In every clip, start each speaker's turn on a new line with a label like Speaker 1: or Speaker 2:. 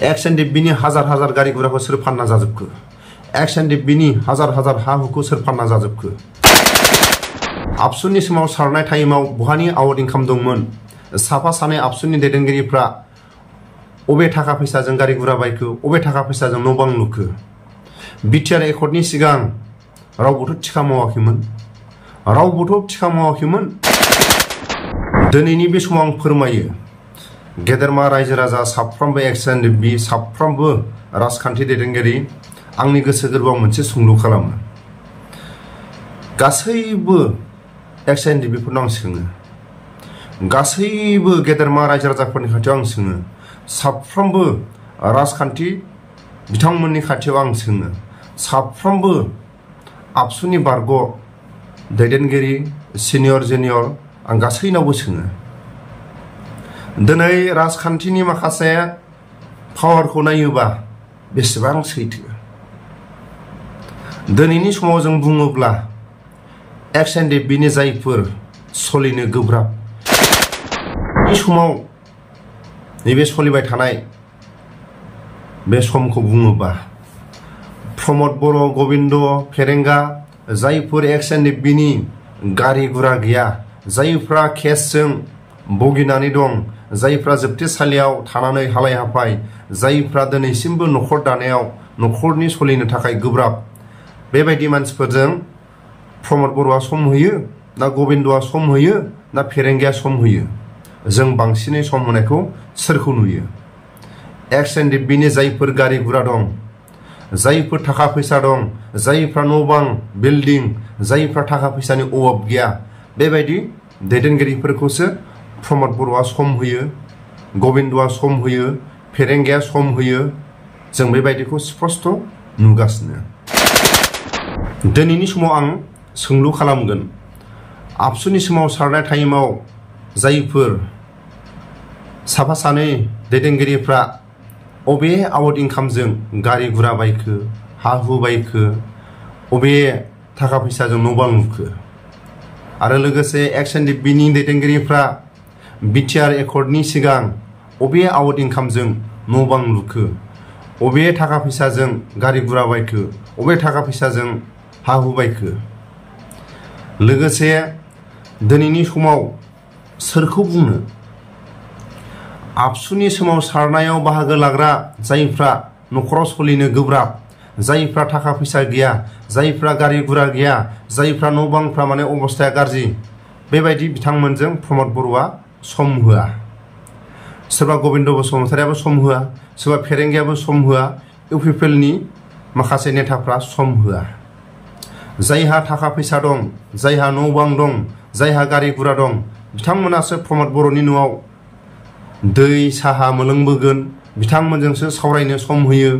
Speaker 1: EX Ndfbनि हाजार हाजार गारि गुराखौ सोर फानना जाजोबखो? EX Ndfbनि हाजार हाजार हा हुखौ सोर फानना जाजोबखो? आबसुनि समाव सारनाय टाइमाव बहानि आउट इनकाम दंमोन? साफा सानै आबसुनि दैदेनगिरिफ्रा अबे थाखा फैसाजों गारि गुरा बायखो? अबे थाखा फैसाजों न' बां लुखो? बिटिआर एकर्डनि सिगां रावबोथ' थिखा मावाखैमोन। रावबोथ' थिखा मावाखैमोन। दिनैनि बे समाव आं फोरमायो गेदेरमा रायजो राजा साफ्रोमबो EX Ndfb साफ्रोमबो राजखान्थि दैदेनगिरि आंनि गोसो गोरबोआव मोनसे सोंलु खालामो। गासैबो EX Ndfbफोरनाव आं सोङो। गासैबो गेदेरमा रायजो राजाफोरनि खाथियाव आं सोङो। साफ्रोमबो राजखान्थि बिथांमोननि खाथियाव आं सोङो। साफ्रोमबो आबसुनि बारग' दैदेनगिरि सिनियर जुनियर आं गासैनावबो सोङो। दिनै राजखान्थिनि माखासे पावारखौ नायोबा बेसेबां सैथो। दिनैनि समाव जों बुङोब्ला EX Ndfbनि जायफोर सलिनो गोब्राब बे समाव नैबे सलिबाय थानाय बे समखौ बुङोबा प्रमद बर' गबिन्द फेरेंगा जायफोर EX Ndfबनि गारि गुरा गैया, जायफ्रा केसजों भुगिनानै दं, जायफ्रा जोबथेसालियाव थानानै हालाय हाफाय, जायफ्रा दिनैसिमबो न'खर दानायाव न'खरनि सलिनो थाखाय गोब्राब, बेबायदि मानसिफोरजों प्रमद बर'आ सम होयो ना गबिन्दआ सम होयो ना फेरेंगाया सम होयो? जों बांसिनै सम होनायखौ सोरखौ नुयो? EX Ndfबनि जायफोर गारि गुरा दं, जायफोर थाखा फैसा दं, जायफ्रा न' बां बिल्डिं, जायफ्रा थाखा फैसानि अभाब गैया, बेबायदि दैदेनगिरिफोरखौसो प्रमद बर'आ सम होयो, गबिन्दआ सम होयो, फेरेंगाया सम होयो। जों बेबायदिखौ स्पष्ट नुगासिनो। दिनैनि समाव आं सोंलु खालामगोन आबसुनि समाव सारनाय टाइमाव जायफोर साफा सानै दैदेनगिरिफ्रा अबे आउट इनकामजों गारि गुरा बायखो, हा हु बायखो, अबे थाखा फैसाजों न' बां लुखो? आरो लोगोसे EX Ndfबनि दैदेनगिरिफ्रा बिटिआर एकर्डनि सिगां अबे आउट इनकामजों न' बां लुखो? अबे थाखा फैसाजों गारि गुरा बायखो? अबे थाखा फैसाजों हा हु बायखो? लोगोसे दिनैनि समाव सोरखौ बुंनो? आबसुनि सोमावसारनायाव बाहागो लाग्रा जायफ्रा न'खराव सलिनो गोब्राब, जायफ्रा थाखा फैसा गैया, जायफ्रा गारि गुरा गैया, जायफ्रा न' बांफ्रा माने अबस्थाया गाज्रि, बेबायदि बिथांमोनजों प्रमद बर'आ सम होआ। सोरबा गबिन्द बसुमतारियाबो सम होआ, सोरबा फेरेंगायाबो सम होआ, इउपिपिएलनि माखासे नेताफ्रा सम होआ। जायहा थाखा फैसा दं, जायहा न' बां दं, जायहा गारि गुरा दं, बिथांमोनासो प्रमद बर'नि न'आव दै साहा मोलोंबोगोन, बिथांमोनजोंसो सावरायनो सम होयो।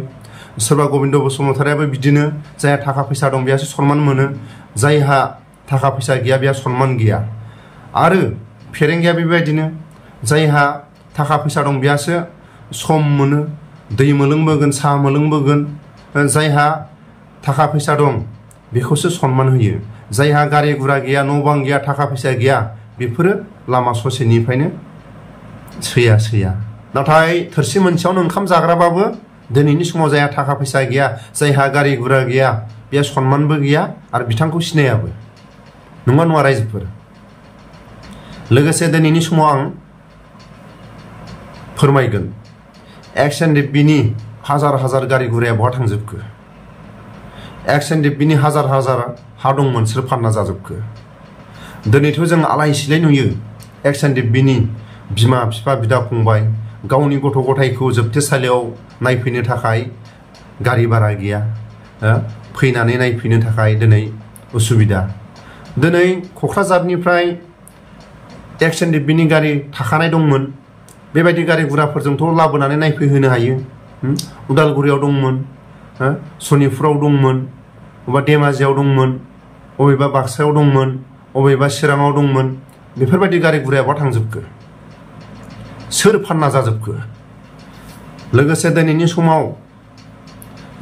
Speaker 1: सोरबा गबिन्द बसुमतारियाबो बिदिनो, जायहा थाखा फैसा दं बेहासो सनमान मोनो, जायहा थाखा फैसा गैया बेहा सनमान गैया। आरो फेरेंगाया बेबायदिनो, जायहा थाखा फैसा दं बेहासो सम मोनो, दै मोलोंबोगोन, साहा मोलोंबोगोन। जायहा थाखा फैसा दं बेखौसो सनमान होयो। जायहा गारि गुरा गैया, न' बां गैया, थाखा फैसा गैया, बेफोरो लामा ससेनिफ्रायनो सैया। नाथाय थोरसि मोनसेयावनो ओंखाम जाग्राबाबो दिनैनि समाव जायहा थाखा फैसा गैया, जायहा गारि गुरा गैया, बेहा सनमानबो गैया आरो बिथांखौ सिनायाबो। नङा नङा रायजोफोर? लोगोसे दिनैनि समाव आं फोरमायगोन EX Ndfबनि हाजार हाजार गारि गुराया बहा थांजोबखो? EX Ndfबनि हाजार हाजार हा दंमोन सोर फानना जाजोबखो? दिनैथ' जों आलाय सिलाय नुयो EX Ndfबनि बिमा बिफा बिदा फंबाय गावनि गथ' गथायखौ जोबथेसालियाव नायफैनो थाखाय गारि भारा गैया, फैनानै नायफैनो थाखाय दिनै उसुबिदा। दिनै क'क्राझारनिफ्राय EX Ndfबनि गारि थाखानाय दंमोन, बेबायदि गारि गुराफोरजोंथ' लाबोनानै नायफैहोनो हायो। उदालगुरियाव दंमोन, सनितपुराव दंमोन, अबेबा धेमाजियाव दंमोन, अबेबा बाक्सायाव दंमोन, अबेबा चिराङाव दंमोन। बेफोरबायदि गारि गुराया बहा थांजोबखो? सोर फानना जाजोबखो? लोगोसे दिनैनि समाव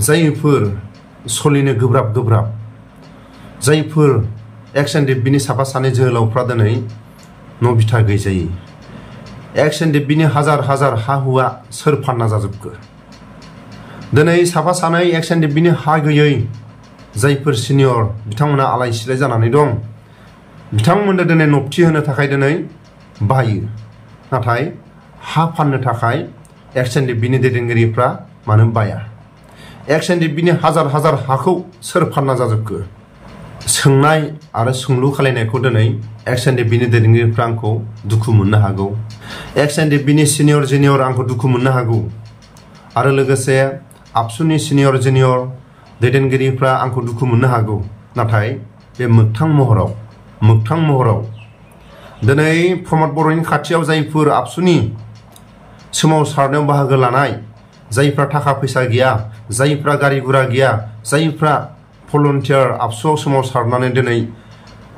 Speaker 1: जायफोर सलिनो गोब्राब, जायफोर EX Ndfबनि साफा सानै जोहोलावफ्रा दिनै न' बिथा गैजायै, EX Ndfबनि हाजार हाजार हा हुआ सोर फानना जाजोबखो? दिनै साफा सानै एक्स एनडिएफबिनि हा गैयै जायफोर सिनियर बिथांमोना आलाय सिलाय जानानै दं बिथांमोननो दिनै नबथि होनो थाखाय दिनै बायो नाथाय हा फाननो थाखाय एक्स एनडिएफबिनि दैदेनगिरिफ्रा मानो बाया एक्स एनडिएफबिनि हाजार हाजार हाखौ सोर फानना जाजोबखो सोंनाय आरो सोंलु खालायनायखौ दिनै एक्स एनडिएफबिनि दैदेनगिरिफ्रा आंखौ दुखु मोननो हागौ एक्स एनडिएफबिनि सिनियर जुनियर आंखौ दुखु मोननो हागौ आरो लोगोसे आबसुनि सिनियर जुनियर दैदेनगिरिफ्रा आंखौ दुखु मोननो हागौ नाथाय बे मोगथां महराव दिनै प्रमद बर'नि खाथियाव जायफोर आबसुनि सोमावसारनायाव बाहागो लानाय जायफ्रा थाखा फैसा गैया जायफ्रा गारि गुरा गैया जायफ्रा भलन्टियार आबसुआव सोमावसारनानै दिनै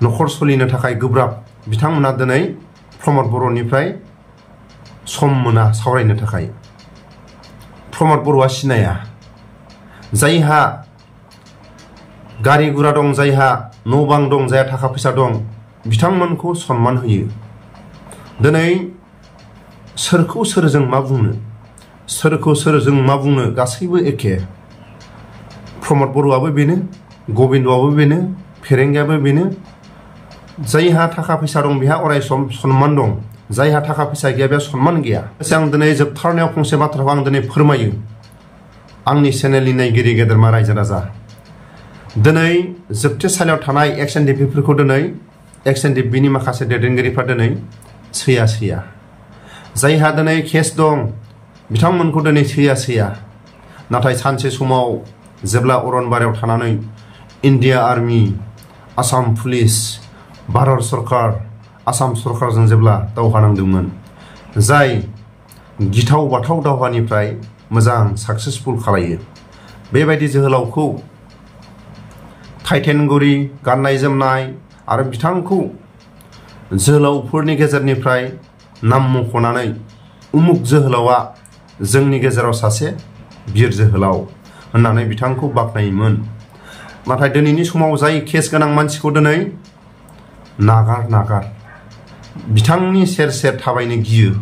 Speaker 1: न'खर सोलिनो थाखाय गोब्राब बिथांमोना दिनै प्रमद बर'निफ्राय सम मोना सावरायनो थाखाय प्रमद बर'आ सिनाया जायहा गारि गुरा दं जायहा न' बां दं जायहा थाखा फैसा दं बिथांमोनखौ सनमान होयो दिनै सोरखौ सोरजों मा बुंनो सोरखौ सोरजों मा बुंनो गासैबो एखे प्रमद बर'आबो बेनो गबिन्दआबो बेनो फेरेंगायाबो बेनो जायहा थाखा फैसा दं बेहा अराय सम सनमान दं जायहा थाखा फैसा गैया बेहा सनमान गैया आं दिनै जोबथारनायाव फंसे बाथ्राखौ आं दिनै फोरमायो आंनि चेनेलनि नायगिरि गेदेरमा रायजो राजा दिनै जोबथेसालियाव थानाय एक्स एनडिएफबिफोरखौ दिनै एक्स एनडिएफबिनि माखासे दैदेनगिरिफ्रा दिनै सैया जायहा दिनै केस दं बिथांमोनखौ दिनै सैया नाथाय सानसे समाव जेब्ला अरनबारियाव थानानै India army Assam police Bharat सरकार आसाम सरकारजों जेब्ला दावहा नांदोंमोन जाय गिथाव बाथाव दावहानिफ्राय मोजां साक्सेसफुल खालायो बेबायदि जोहोलावखौ टाइटेनगुरि गाननाय जोमनाय आरो बिथांखौ जोहोलावफोरनि गेजेरनिफ्राय नाम मख'नानै उमुक जोहोलावा जोंनि गेजेराव सासे बिर जोहोलाव होननानै बिथांखौ बाख्नायोमोन नाथाय दिनैनि समाव जाय केस गोनां मानसिखौ दिनै नागार बिथांनि सेर सेर थाबायनो गियो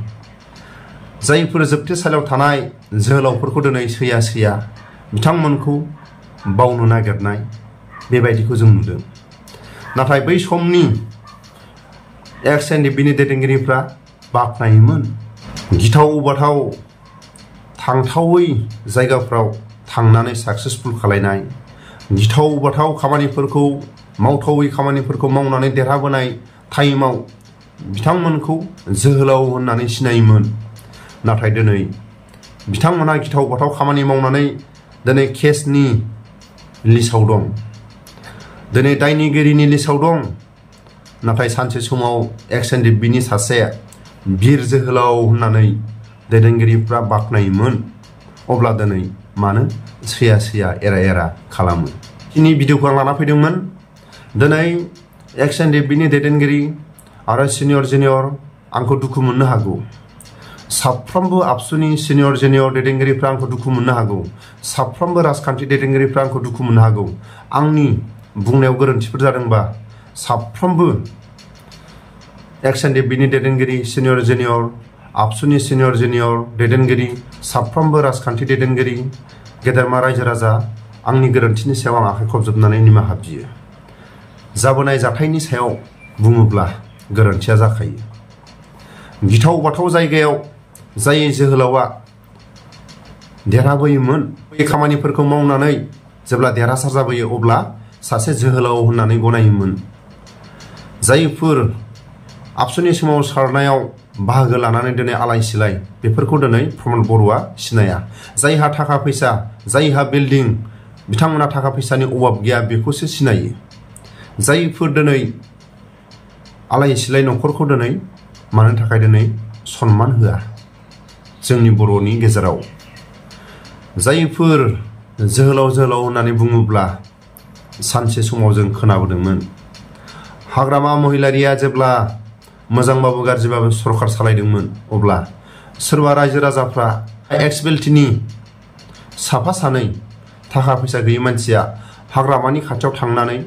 Speaker 1: जायफोर जोबथेसालियाव थानाय जोहोलावफोरखौ दिनै सैया बिथांमोनखौ बावनो नागिरनाय बेबायदिखौ जों नुदों नाथाय बै समनि एक्स एनडिएफबिनि दैदेनगिरिफ्रा बाख्नायोमोन गिथाव बाथाव थांथावै जायगाफ्राव थांनानै साक्सेसफुल खालायनाय गिथाव बाथाव खामानिफोरखौ मावथावै खामानिफोरखौ मावनानै देरहाबोनाय टाइमाव बिथांमोनखौ जोहोलाव होननानै सिनायोमोन नाथाय दिनै बिथांमोना गिथाव बाथाव खामानि मावनानै दिनै केसनि लिस्टआव दं दिनै दायनिगिरिनि लिस्टआव दं नाथाय सानसे समाव एक्स एनडिएफबिनि सासे बिर जोहोलाव होननानै दैदेनगिरिफ्रा बाख्नायोमोन अब्ला दिनै मानो सैया एरा खालामो दिनै भिडिअखौ आं लाना फैदोंमोन दिनै एक्स एनडिएफबिनि दैदेनगिरि आरो सिनियर जुनियर आंखौ दुखु मोननो हागौ साफ्रोमबो आबसुनि सिनियर जुनियर दैदेनगिरिफ्रा आंखौ दुखु मोननो हागौ साफ्रोमबो राजखान्थि दैदेनगिरिफ्रा आंखौ दुखु मोननो हागौ आंनि बुंनायाव गोरोन्थिफोर जादोंबा साफ्रोमबो एक्स एनडिएफबिनि दैदेनगिरि सिनियर जुनियर आबसुनि सिनियर जुनियर दैदेनगिरि साफ्रोमबो राजखान्थि दैदेनगिरि गेदेरमा रायजो राजा आंनि गोरोन्थिनि सायाव आं आखाइ खबजोबनानै निमाहा बियो जाबोनाय जाथायनि सायाव बुङोब्ला गोरोन्थिया जाखायो गिथाव बाथाव जायगायाव जाय जोहोलावा देरहाबोयोमोन बे खामानिफोरखौ मावनानै जेब्ला देरहासार जाबोयो अब्ला सासे जोहोलाव होननानै गनायोमोन जायफोर आबसुनि सोमावसारनायाव बाहागो लानानै दिनै आलाय सिलाय बेफोरखौ दिनै प्रमद बर'आ सिनाया जायहा थाखा फैसा जायहा बिल्डिं बिथांमोना थाखा फैसानि अभाब गैया बेखौसो सिनायो जायफोर दिनै आलाय सिलाय न'खरखौ दिनै मानो थाखाय दिनै सनमान होआ जोंनि बर'नि गेजेराव जायफोर जोहोलाव होननानै बुङोब्ला सानसे समाव जों खोनाबोदोंमोन हाग्रामा महिलारिया जेब्ला मोजांबाबो गाज्रिबाबो सरकार सालायदोंमोन अब्ला सोरबा रायजो राजाफ्रा एक्स बेल्टिनि साफा सानै थाखा फैसा गैयै मानसिया हाग्रामानि खाथियाव थांनानै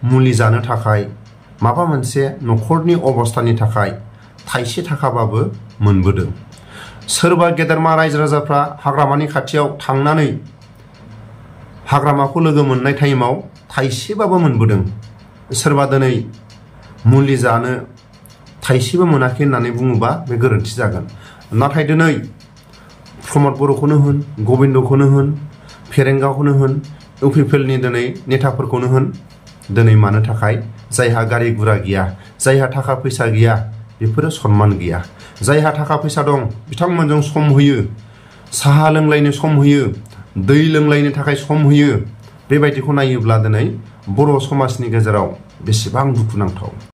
Speaker 1: मुलि जानो थाखाय माबा मोनसे न'खरनि अबस्थानि थाखाय थाइसे थाखाबाबो मोनबोदों सोरबा गेदेरमा रायजो राजाफ्रा हाग्रामानि खाथियाव थांनानै हाग्रामाखौ लोगो मोननाय टाइमाव थाइसेबाबो मोनबोदों। सोरबा दिनै मुलि जानो थाइसेबो मोनाखै होननानै बुङोबा बे गोरोन्थि जागोन। नाथाय दिनै प्रमद बर'खौनो होन, गबिन्दखौनो होन, फेरेंगाखौनो होन, इउपिपिएलनि दिनै नेताफोरखौनो होन, दिनै मानो थाखाय जायहा गारि गुरा गैया, जायहा थाखा फैसा गैया, बेफोरो सनमान गैया। जायहा थाखा फैसा दं बिथांमोनजों सम होयो, साहा लोंलायनो सम होयो, दै लोंलायनो थाखाय सम होयो। बेबायदिखौ नायोब्ला दिनै बर' समाजनि गेजेराव बेसेबां दुखुनांथाव।